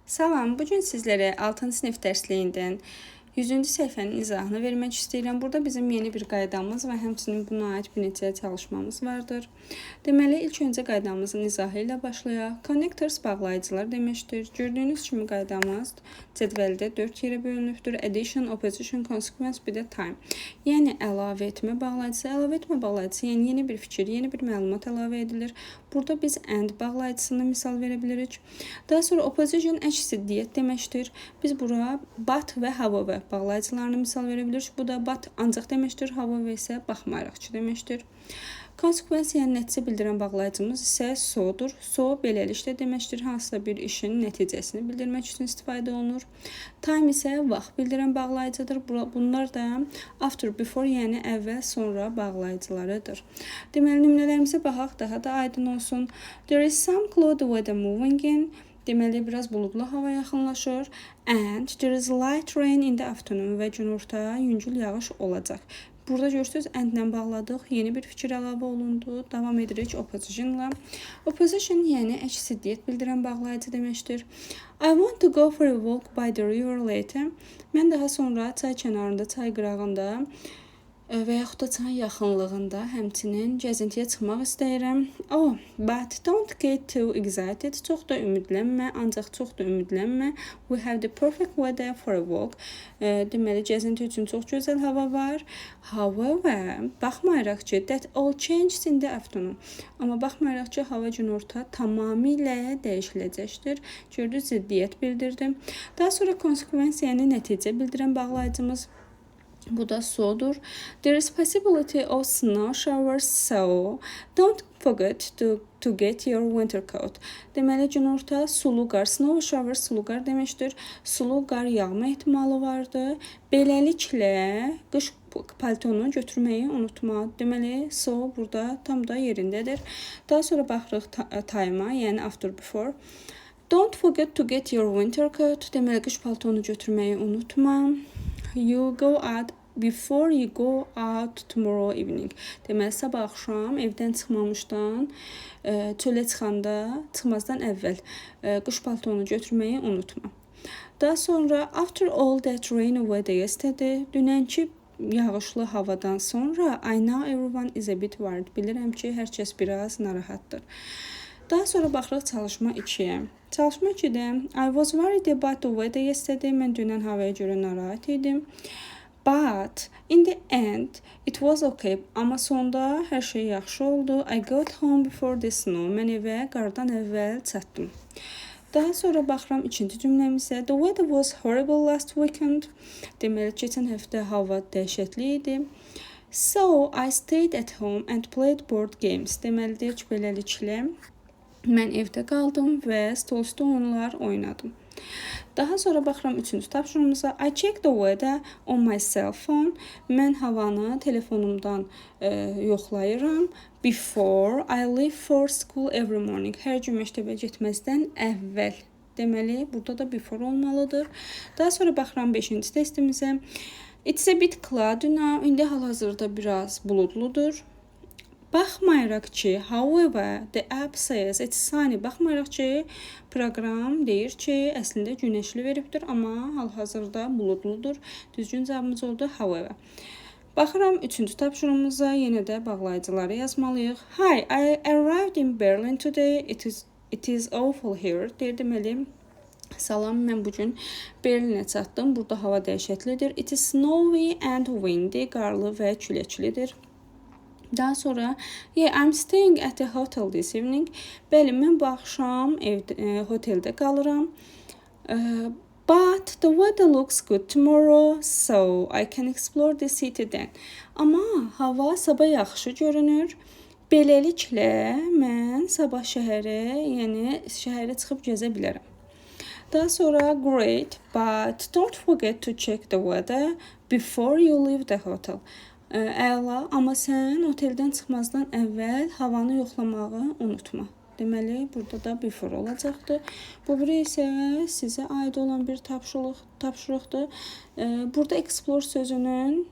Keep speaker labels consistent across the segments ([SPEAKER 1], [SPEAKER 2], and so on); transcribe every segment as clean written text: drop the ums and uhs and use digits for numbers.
[SPEAKER 1] Salam, bu gün sizlərə 6-cı sinif dərsliyindən 100-cü səhifənin izahını vermək istəyirəm. Burada bizim yeni bir qaydamız və həmçinin buna aid bir neçə çalışmamız vardır. Deməli, ilk öncə qaydamızın izahı ilə başlayaq. Connectors bağlayıcılar deməkdir. Gördüyünüz kimi qaydamız cədvəldə 4 yerə bölünübdür. Addition, opposition, consequence, bir də time. Yəni əlavə etmə bağlayıcısı, əlavə etmə bağlayıcısı, yəni yeni bir fikir, yeni bir məlumat əlavə edilir. Burada biz and bağlayıcısını misal verə bilirik. Daha sonra opposition əks ziddiyyət deməkdir. Biz bura but və however bağlayıcılarını misal verə bilirik. Bu da but ancaq deməkdir, however isə baxmayaraq ki deməkdir. Consequence, yəni nəticə bildirən bağlayıcımız isə so'dur. So beləliklə deməkdir, hansısa bir işin nəticəsini bildirmək üçün istifadə olunur. Time isə vaxt bildirən bağlayıcıdır. Bunlar da after, before, yəni əvvəl, sonra bağlayıcılarıdır. Deməli, nümunələrimizə baxaq, daha da aydın olsun. There is some cloudy weather moving in. Deməli, biraz buludlu hava yaxınlaşır. And there is light rain in the afternoon, və günorta yüngül yağış olacaq. Burada görürsünüz, and-lə bağladıq. Yeni bir fikir əlavə olundu. Davam edirik opposition-la. Opposition, yəni əks ziddiyyət bildirən bağlayıcı deməkdir. I want to go for a walk by the river later. Mən daha sonra çay kənarında, çay qırağında və yaxud da çayın yaxınlığında həmçinin gəzintiyə çıxmaq istəyirəm. Oh, but don't get too excited. Çox da ümidlənmə, ancaq çox da ümidlənmə. We have the perfect weather for a walk. Deməli, gəzinti üçün çox gözəl hava var. However, baxmayaraq ki, that all changes in the afternoon. Amma baxmayaraq ki, hava günorta tamamilə dəyişiləcəkdir. Gördünüz, ziddiyyət bildirdim. Daha sonra consequence, yəni nəticə bildirən bağlayıcımız. Bu da so'dur. There is possibility of snow showers, so don't forget to get your winter coat. Deməli, günorta sulu qar, snow showers sulu qar deməkdir. Sulu qar yağma ehtimalı vardır. Beləliklə, qış paltonu götürməyi unutma. Deməli, so burada tam da yerindədir. Daha sonra baxırıq time-a, yəni after, before. Don't forget to get your winter coat. Deməli, qış paltonu götürməyi unutma. You go out before you go out tomorrow evening. Deməli, sabah axşam evdən çıxmamışdan, çölə çıxanda, çıxmazdan əvvəl qış paltonu götürməyi unutma. Daha sonra after all that rainy weather yesterday, dünənki yağışlı havadan sonra, I know everyone is a bit worried. Bilirəm ki, hər kəs biraz narahatdır. Daha sonra baxırıq çalışma 2-yə. Çalışma 2-də I was worried about the weather yesterday. Mən dünən havaya görə narahat idim. But in the end it was okay. Amma sonda hər şey yaxşı oldu. I got home before the snow. Mən evə qardan əvvəl çatdım. Daha sonra baxıram ikinci cümləmizə. The weather was horrible last weekend. Deməli, keçən həftə hava dəhşətli idi. So I stayed at home and played board games. Deməli, deyir ki, beləliklə mən evdə qaldım və stolüstü oyunlar oynadım. Daha sonra baxıram üçüncü tapşırığımıza. I check the weather on my cell phone. Mən havanı telefonumdan yoxlayıram. Before I leave for school every morning. Hər gün məktəbə getməzdən əvvəl. Deməli, burada da before olmalıdır. Daha sonra baxıram beşinci testimizə. It's a bit cloudy now. İndi hal-hazırda biraz buludludur. Baxmayaraq ki, however, the app says it's sunny. Baxmayaraq ki, proqram deyir ki, əslində günəşli veribdir, amma hal-hazırda buludludur. Düzgün cavabımız oldu however. Baxıram üçüncü tapşırığımıza, yenə də bağlayıcıları yazmalıyıq. Hi, I arrived in Berlin today. It is awful here. Deyir, deməli, salam, mən bu gün Berlinə çatdım. Burada hava dəhşətlidir. It is snowy and windy. Qarlı və küləklidir. Daha sonra yeah, I'm staying at a hotel this evening. Bəli, mən bu axşam evdə, oteldə qalıram. But the weather looks good tomorrow, so I can explore the city then. Amma hava sabah yaxşı görünür. Beləliklə mən sabah şəhərə, yəni şəhərə çıxıb gəzə bilərəm. Daha sonra great, but don't forget to check the weather before you leave the hotel. Əla, amma sən oteldən çıxmazdan əvvəl havanı yoxlamağı unutma. Deməli, burada da before olacaqdır. Bu biri isə sizə aid olan bir tapşırıqdır. Burada explore sözünün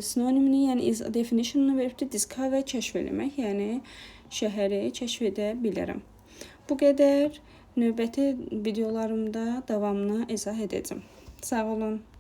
[SPEAKER 1] sinonimini, yəni is definition'ını veribdir. Discover, kəşf eləmək, yəni şəhəri kəşf edə bilərəm. Bu qədər. Növbəti videolarımda davamını izah edəcəm. Sağ olun.